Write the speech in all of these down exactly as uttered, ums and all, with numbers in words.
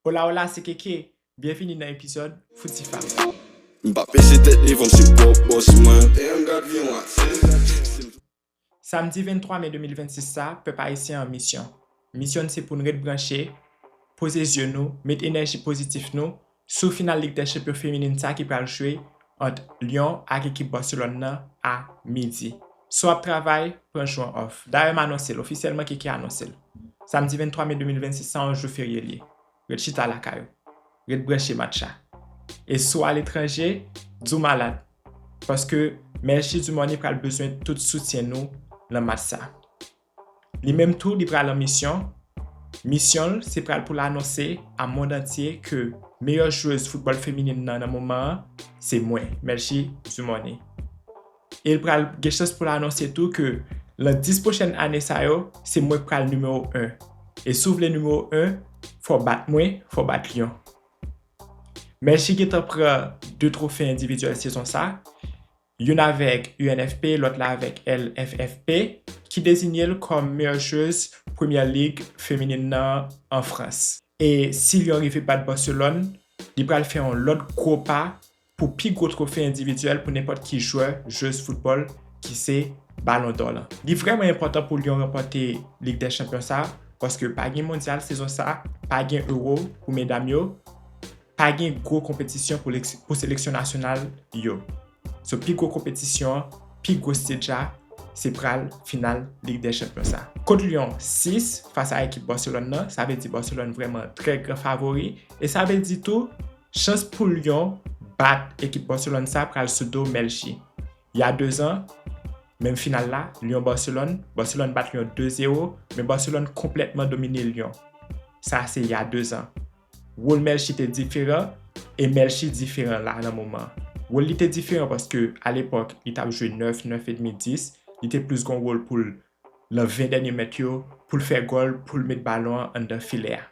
Hola, hola, se Keke. Byenvini nan epizòd Fouti Fam. M pa pèse tèt li, fò m se pwòp bòs mwen. Damn, gad vye yon atis. Samdi vennntwa me de mil vennsis sa, pèp ayisyen an misyon. Misyon n se pou n ret branche, poze zye nou, met enèji pozitif nou sou final Lig dè Chanpyon feminin sa ki pral jwe ant Lyon ak ekip Barcelone nan a midi. Si w ap travay, pran jou an off. Dayè m anonse l, ofisyèlman Keke anonse l. Samdi vennntwa me de mil vennsis sa yon jou ferye l ye. Ret chita lakay ou. Ret branche match la. E si w aletranje, di w malad. Paske Melchie Dumornay pral bezwen tout soutyen nou nan match sa. Li menm tou, li pral an misyon. Misyon l, se pral pou l anonse a mond antye ke meyè jwez foutbòl feminin nan nan moman an, se mwen, Melchie Dumornay. E l pral gen chans pou l anonse tou ke nan dis pwochèn ane sa yo, se mwen k pral nimewo en. E si w vle nimewo en, fò w bat mwen, fò w bat Lyon. Melchie gentan pran de twofe endividyèl sezon sa, youn avèk U N F P, lòt la avèk L F F P, ki deziye l kòm meyè jwez Premyè Lig feminin nan an Frans. E si Lyon rive bat Barcelone, li pral fè yon lòt gwo pa pou pi gwo twofe endividyèl pou nenpòt ki jwè, jwez foutbòl ki se Balon dò lan. Li vrèman enpòtan pou Lyon ranpòte Lig dè Chanpyon sa, paske pa gen mondyal sezon sa, pa gen Euro pou medam yo, pa gen gwo konpetisyon pou, pou seleksyon nasyonal yo. So, pi gwo konpetisyon an, pi gwo stage la, se pral final Lig dè Chanpyon sa. Kot Lyon sis fas a ekip Barcelone nan, sa vle di Barcelone vrèman trè gran favori, e sa vle di tou, chans pou Lyon bat ekip Barcelone sa pral sou do Melchie. Y a dezan, menm final la, Lyon-Barcelone, Barcelone bat Lyon de zewo, men Barcelone konplètman domine Lyon. Sa se y a dezan. Wòl Melchie te diferan, e Melchie diferan la nan moman an. Wòl li te diferan paske alepòk, li t ap jwe nèf, nèf edmi, dis, li te plis gon wòl pou l nan ven dènye mèt yo, pou l fè gòl, pou l met balon an anndan filè a.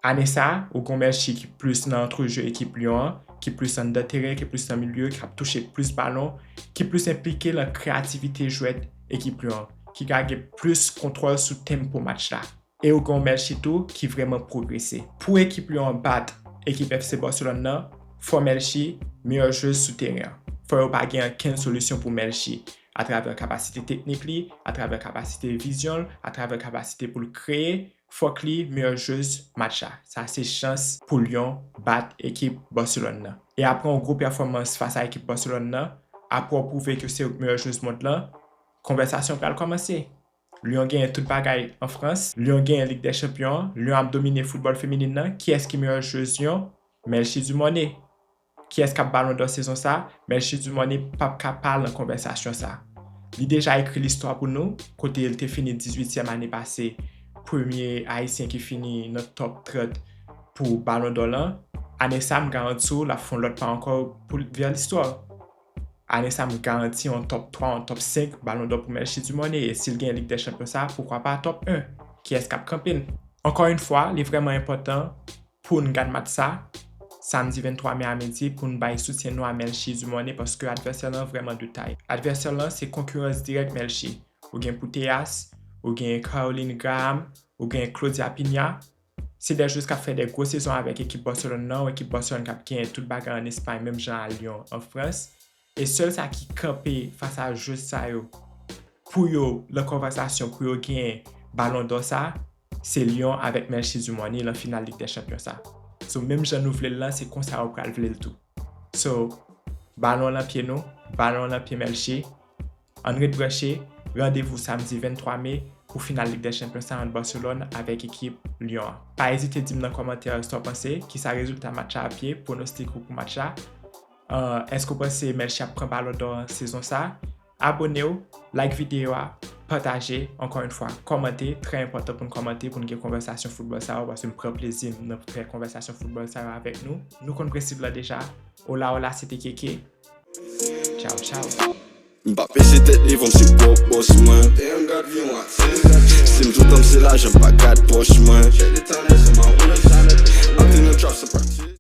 Ane sa, ou gon Melchie ki plis nan antrejeu ekip Lyon an, ki plis anndan teren, ki plis nan milye, k ap touche plis balon, ki plis enplike nan kreyativite jwèt ekip Lyon an, ki ka gen plis kontwòl sou tenpo match la. E ou gon Melchie tou ki vrèman pwogrese. Pou ekip Lyon an bat ekip F C Barcelone nan, fò Melchie meyè jwez sou teren an. Fò yo pa gen okenn solisyon pou Melchie atravè kapasite teknik li, atravè kapasite vizyon l, atravè kapasite pou l kreye, fòk li meyè jwez match la. Sa se chans pou Lyon bat ekip Barcelone nan. E apre yon gwo pèfòmans fas a ekip Barcelone nan, apre w pwouve ke se ou k meyè jwez mond lan, konvèsasyon pral kòmanse. Lyon genyen tout bagay an Frans, Lyon genyen Lig dè Chanpyon an, Lyon ap domine foutbòl feminin nan, kiyès ki meyè jwez Lyon? Melchie Dumornay. Kiyès k ap Balon dò sezon sa? Melchie Dumornay p ap ka pa nan konvèsasyon sa. Li deja ekri listwa pou nou, kote l te fini dizuityèm ane pase, premye Ayisyen ki fini nan top trant pou Balon dò lan. Ane sa, m garanti w, l ap fè yon lòt pa ankò pou l vè listwa. Ane sa, m garanti yon top twa, yon top senk Balon dò pou Melchie Dumornay. E si l gen Lig dè Chanpyon sa, poukwa pa top en? Kiyès k ap kanpe l? Ankò yon fwa, li vrèman enpòtan pou n gad match sa, samdi venntwa me a midi, pou n bay soutyen nou a Melchie Dumornay, paske advèsè lan vrèman de tay. Advèsè lan se konkirans dirèk Melchie. Ou gen Putellas, ou gen Caroline Graham, ou gen Claudia Pina. Se de jwez k ap fè de gwo sezon avèk ekip Barcelone nan, yon ekip Barcelone k ap genyen tout bagay an Espay, menm jan a Lyon an Frans. E sèl sa ki kanpe fas a jwez sa yo, pou yo nan konvèsasyon pou yo genyen Balon dò sa, se Lyon avèk Melchie Dumornay nan final Lig dè Chanpyon sa. So, menm jan nou vle l lan, se konsa yo pral vle l tou. So, balon lan pye nou, balon lan pye Melchie. Ann ret branche, randevou samdi venntwa me pou final Lig dè Chanpyon sa ant Barcelone avèk ekip Lyon an. Pa ezite di m nan kòmantè sa w panse, kisa rezilta match la ap ye, pwonostik ou pou match la. Èske w panse Melchie ap pran Balon dò an sezon sa? Abone w, like videyo a, pataje, ankò yon fwa, kòmante, trè enpòtan pou n kòmante, pou n gen konvèsasyon foutbòl sa yo, paske m pran plezi m nan fè konvèsasyon foutbòl sa yo avèk nou. Nou konn prensip lan deja. Hola, hola, se te Keke. Tchaw, tchaw. M pa pèse tèt li, fò m se pwòp bòs mwen. Damn, gad vye yon atis. Si m toutan m se lajan, m pa gad pòch mwen. Antre nan trap san pati.